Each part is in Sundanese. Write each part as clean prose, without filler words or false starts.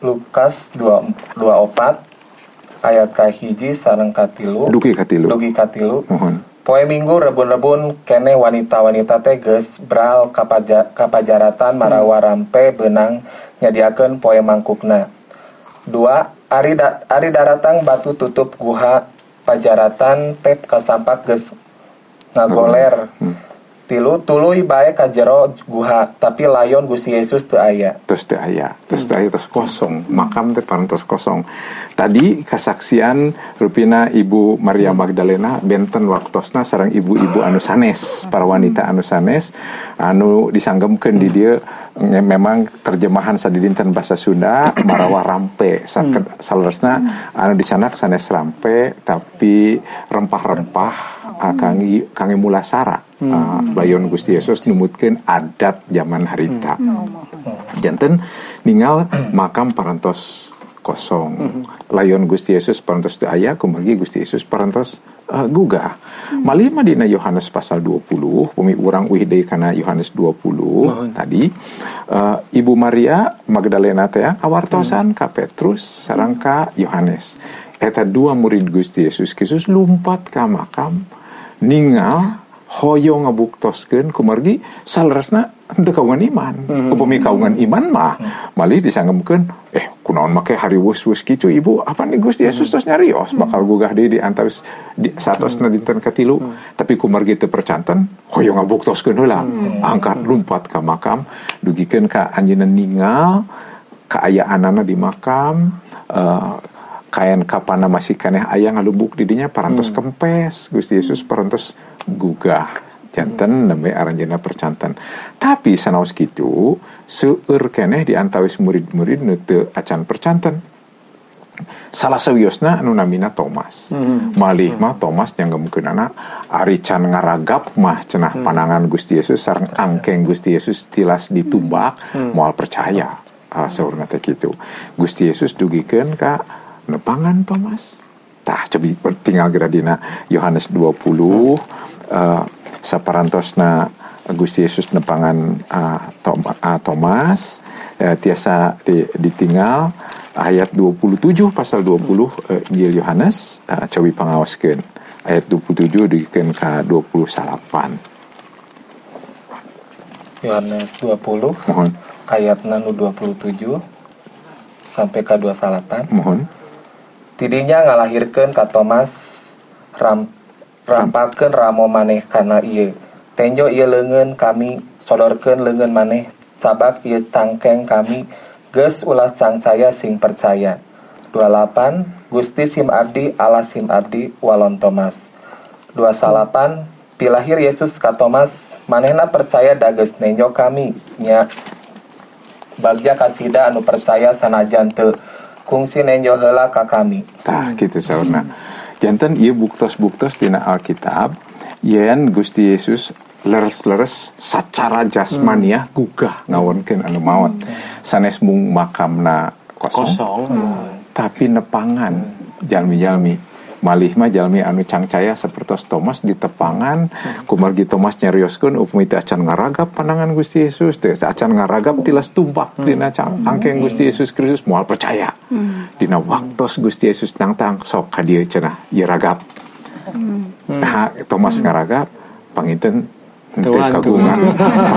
Lukas 2 24 ayat kahiji sareng katilu. Dugi katilu. Dugi katilu. Mohon. Poe Minggu rebun-rebun keneh wanita-wanita teh geus bral kapajaratan marawa rampe beunang nyadiakeun poe mangkukna. 2 ari daratang batu tutup guha pajaratan teh kasampak geus ngagoler. 3 tuluy bae ka jero guha tapi layon Gusti Yesus teu aya. Terus teu aya, terus teu aya, terus kosong. Makam teh parantos kosong. Tadi kasaksian rupina Ibu Maria Magdalena benten waktosna sareng ibu-ibu anu sanes, para wanita anu sanes anu disanggemkeun di dieu memang terjemahan sadidinten bahasa Sunda marawa rampe. Saleresna anu dicanak sanes rampe tapi rempah-rempah kange mulasara. Layon Gusti Yesus numutkeun adat zaman harita. Janten ningal makam parantos kosong. Layon Gusti Yesus parantos teu aya, kumargi Gusti Yesus parantos gugah. Malih mah dina Yohanes pasal 20, pumi urang uih deui kana Yohanes 20 tadi, Ibu Maria Magdalena teh kawartosan ka Petrus sareng ka Yohanes. Eta dua murid Gusti Yesus Kristus lumpat ka makam ningal hoyong ngabuktoskeun kumargi saleresna henteu kaungan iman. Upami kaungan iman mah malih disanggemkeun kunaon make hariwus-wus kitu ibu apa nih Gusti Yesus tos nyarios bakal gugah deui di antawis di satosna dinten katilu. Tapi kumargi teu percanten hoyong ngabuktoskeun heula. Angkat lumpat ka makam dugikeun ka anjeunna ningal kaayaanana di makam, kaen kapana masih keneh aya ngalumbuk di dinya parantos kempes Gusti Yesus parantos gugah. Janten nembe aranjeunna percanten. Tapi sanaos kitu seueur keneh di antawis murid-murid nu teu acan percanten. Salah sawiosna anu namina Thomas. Malih mah Thomas nyanggemkeunana ari can ngaragap mah cenah panangan Gusti Yesus sareng angkeng Gusti Yesus tilas ditumbak moal percaya. Saurna teh kitu. Gusti Yesus dugikeun ka nepangan Thomas. Tah cobi tinggal geura dina Yohanes 20 saparantosna Gusti Yesus nepangan Thomas, tiasa ditinggal ayat 27 pasal 20 Injil Yohanes, cobi pangaoskeun ayat 27 dugikeun ka 28. Yohanes 20. Mohon. Ayatna nu 27 sampai ka 28. Mohon. Tidinya ngalahirkeun ka Thomas rampakeun ramo maneh kana ieu. Tenjo ieu leungeun kami, sodorkeun leungeun maneh, cabak ieu cangkeng kami, geus ulah cangcaya sing percaya. 28 Gusti sim abdi, Allah sim abdi, walon Thomas. 29 Pilahir Yesus ka Thomas, manehna percaya da geus nenjo kami nya. Bagja kacida anu percaya sanajan teu kungsi nenjo heula ka kami. Tah kitu saurna. Janten ieu buktos-buktos dina Alkitab yen Gusti Yesus leres-leres sacara jasmaniah gugah ngawonkeun anu maot. Sanes mung makamna kosong. Tapi nepangan jalmi-jalmi. Malih mah jalmi anu cangcaya sapertos Thomas ditepangan, kumargi Thomas nyarioskeun upami teu acan ngaragap pandangan Gusti Yesus, teu acan ngaragap tilas tumpak dina angkeng Gusti Yesus Kristus moal percaya. Dina waktos Gusti Yesus nangtang sok ka dieu cenah ieu ragap. Nah, Thomas ngaragap panginten teu kagungan.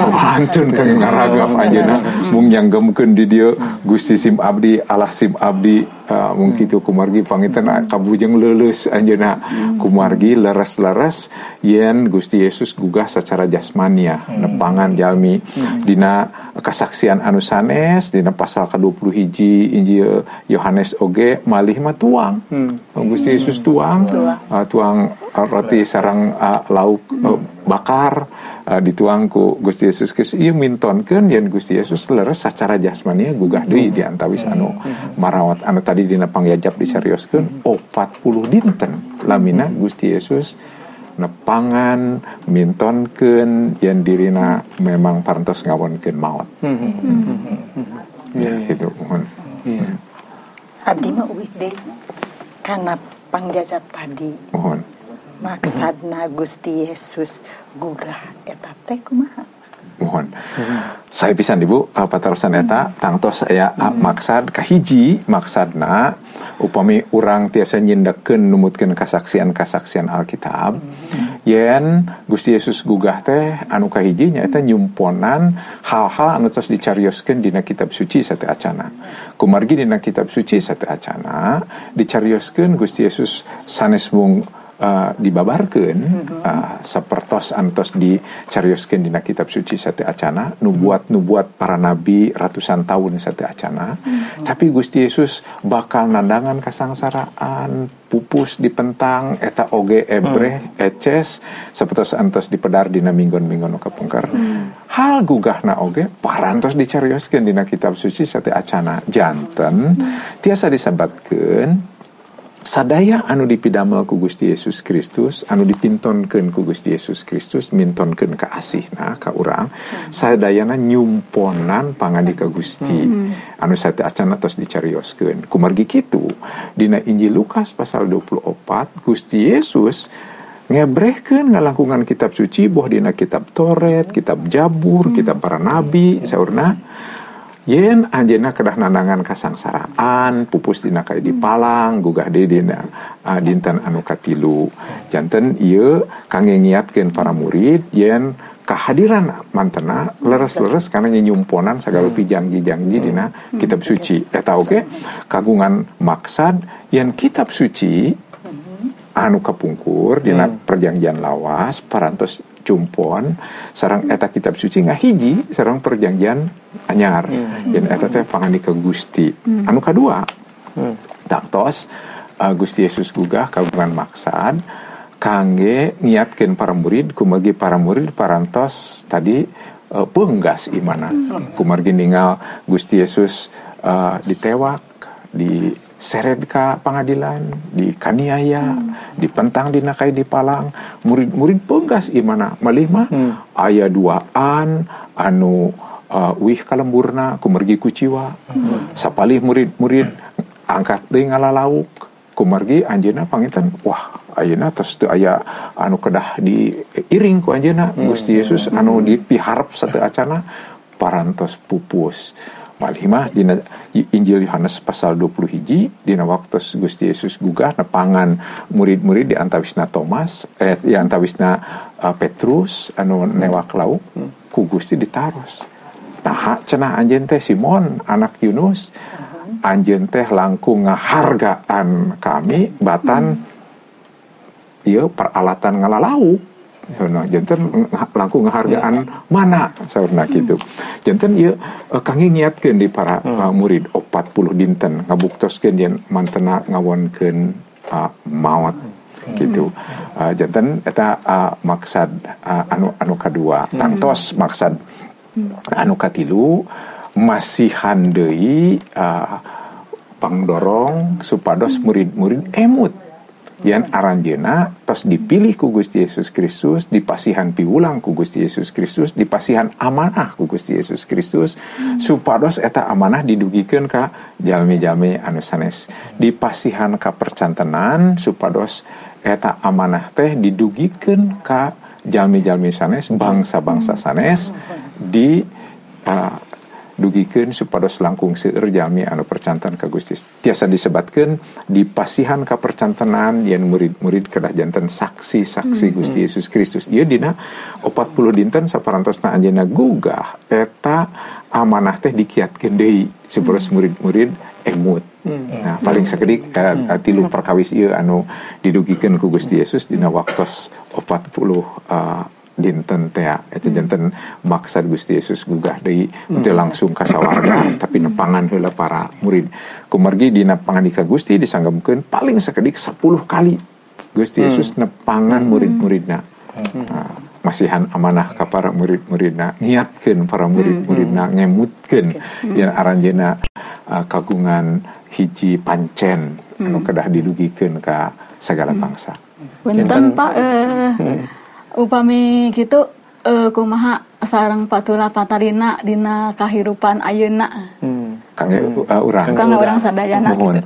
Wantun kang ngaragap anjeunna mung nyanggemkeun di dieu Gusti sim abdi, Allah sim abdi, mung kitu kumargi panginten kabujeng leuleus anjeunna. Kumargi leres-leres yen Gusti Yesus gugah secara jasmaniah nepangan jalmi dina kasaksian anu sanes dina pasal ka-21 Injil Yohanes oge malih mah tuang. Gusti Yesus tuang, tuang roti sareng lauk bakar dituang ku Gusti Yesus Kristus. Ieu mintonkeun yen Gusti Yesus leres sacara jasmaniah gugah deui di antawis anu marawat anu tadi dina pangyajap disarioskeun 40 dinten lamina Gusti Yesus nepangan mintonkeun yen dirina memang parantos ngawonkeun maot. Ya, gitu mohon. Abdi mah uih deui kana pangjajap tadi. Mohon. Maksudna Gusti Yesus gugah eta teh kumaha? Mohon. Saya pisan Ibu patarosan eta tangtos aya maksad kahiji maksadna upami urang tiasa nyindekeun numutkeun kasaksian-kasaksian Alkitab yen Gusti Yesus gugah teh anu kahiji nyaeta nyumponan hal-hal anu tos dicarioskeun dina kitab suci sateacana. Kumargi dina kitab suci sateacana dicarioskeun Gusti Yesus sanes mung dibabarkeun sapertos antos dicarioskeun dina kitab suci sateacana nubuat-nubuat para nabi ratusan tahun sateacana tapi Gusti Yesus bakal nandangan kasangsaraan pupus dipentang eta oge ebreh eces sapertos antos dipedar dina minggon-minggon nu kapungkur hal gugahna oge parantos dicarioskeun dina kitab suci sateacana janten tiasa disebatkeun sadaya anu dipidamel ku Gusti Yesus Kristus, anu dipintonkeun ku Gusti Yesus Kristus, mintonkeun ka asihna ka urang, sadayana nyumponan pangandika Gusti. Anu sateacana tos dicarioskeun. Kumargi kitu, dina Injil Lukas pasal 24, Gusti Yesus ngebrehkeun ngalangkungan kitab suci boh dina kitab Taurat, kitab Jabur, kitab para nabi, saurna yen anjeunna kedah nandangan kasangsaraan pupus dina kayu dipalang gugah deui dina dinten anu katilu janten ieu kangge ngiatkeun para murid yen kehadiran mantena leres-leres karena nyumponan sagala janji-janji dina kitab suci eta oge kagungan maksad yen kitab suci anu kapungkur dina perjanjian lawas parantos cumpon sareng eta kitab suci ngahiji sareng perjanjian anyar yen eta teh pangandika Gusti anu kadua tangtos Gusti Yesus gugah kagungan maksad kangge ngiatkeun para murid kumargi para murid parantos tadi peunggas imana kumargi ningal Gusti Yesus ditewak diseret ka pangadilan, dikaniaya, dipentang dina kayu dipalang, murid-murid peunggas imana malih mah aya duaan anu wih kalemburna kumargi kuciwa. Sapalih murid-murid angkat deui ngalalauk kumargi anjeunna panginten wah ayeuna tos teu aya anu kedah diiring ku anjeunna Gusti Yesus anu dipiharep sateacana parantos pupus. Malih mah dina Injil Yohanes pasal 21 dina waktos Gusti Yesus gugah nepangan murid-murid di antawisna Thomas di antawisna Petrus anu newak lauk ku Gusti ditaros. Nah cenah anjeun teh Simon anak Yunus anjeun teh langkung ngahargaan kami batan ieu peralatan ngalalauk. Sono janten langkung ngahargaan mana saurna kitu. Janten ieu kangge ngiatkeun di para murid 40 dinten ngabuktoskeun yen mantena ngawonkeun maot gitu. Janten eta maksad anu kadua. Tangtos maksad anu katilu masihan deui pangdorong supados murid-murid emut yen aranjeuna tos dipilih ku Gusti Yesus Kristus, dipasihan piwulang ku Gusti Yesus Kristus, dipasihan amanah ku Gusti Yesus Kristus, supados eta amanah didugikeun ka jalmi-jalmi anu sanes. Dipasihan ka percantenan supados eta amanah teh didugikeun ka jalmi-jalmi sanes, bangsa-bangsa sanes di dugikeun supados langkung seueur jalmi anu percanten ka Gusti. Tiasa disebatkeun dipasihan ka percantenan yen murid-murid kedah janten saksi-saksi Gusti Yesus Kristus. Ieu dina 40 dinten saparantosna anjeunna gugah eta amanah teh dikiatkeun deui supados murid-murid emut. Nah, paling sakedik tilu perkawis ieu anu didugikeun ku Gusti Yesus dina waktos 40 dinten teh eta janten maksad Gusti Yesus gugah deui teu langsung ka sawarga tapi nepangan heula para murid. Kumargi dina pangandika Gusti disanggemkeun paling sakedik 10 kali Gusti Yesus nepangan murid-muridna. Masihan amanah ka para murid-muridna, ngiatkeun para murid-muridna, ngemutkeun yen aranjeunna kagungan hiji pancen anu kedah didugikeun ka sagala bangsa. Punten Pak, upami kitu kumaha sareng patula patarina dina kahirupan ayeuna. Kangge urang. Kangge urang sadayana kitu.